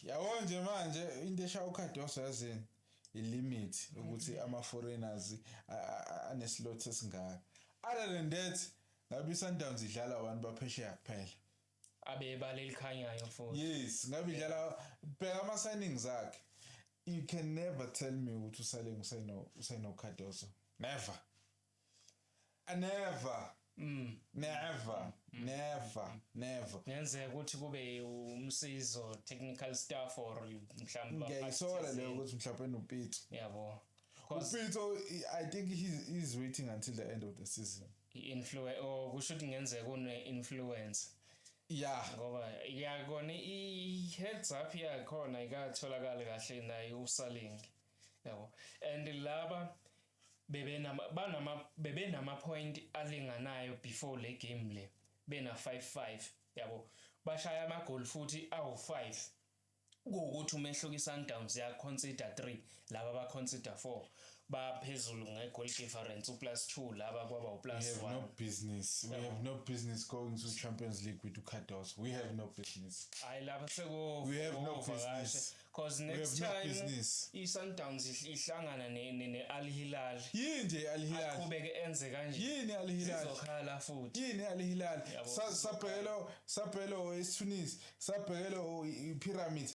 Yabo nje manje into eshaya uCardoso, yazini, ilimit ukuthi ama foreigners aneslot esingaka. Other than that, ngabe iSundowns idlala abantu baphesheya kuphela. Abebala elikhanyayo futhi. Yes, ngabe idlala. Bheka ama signings akhe. You can never tell me ukuthi uSaleng usayino Cardoso. Never. Never. Never. Never. Never. Kungenzeka ukuthi kube umsizo, technical staff or mhlawumbe Ngiyayisola leyo ukuthi mhlawumbe noPitso. Yabo. 'Cause uPitso, I think he's waiting until the end of the season. I-influence, or kusho ukuthi kungenzeka une-influence. Ngoba yakona i-heads up yakhona ikatholakala kahle naye uSaleng, yabo, and laba bebenama banama bebenama point alinganayo before le game le, bena 5-5, yabo, bashaya amagoli futhi awu5, kuwukuthi umehluko i-Sundowns ya concede 3, laba ba concede 4, baphezulu nge-goal difference, u-plus 2, laba kwaba We u-plus have 1. No business. We have no business going to Champions League with uCardoso. We have no business. Hayi, lapha seku We have no business. 'Cause We next have no time business. i-Sundowns ihlangana ne-Al Hilal. Yini nje Al Hilal? Aqhubeke enze kanje. Yini Al Hilal? Sizokhala futhi. Yini Al Hilal? Yabo. Sabhekelo eTunis, sabhekelo iPyramids.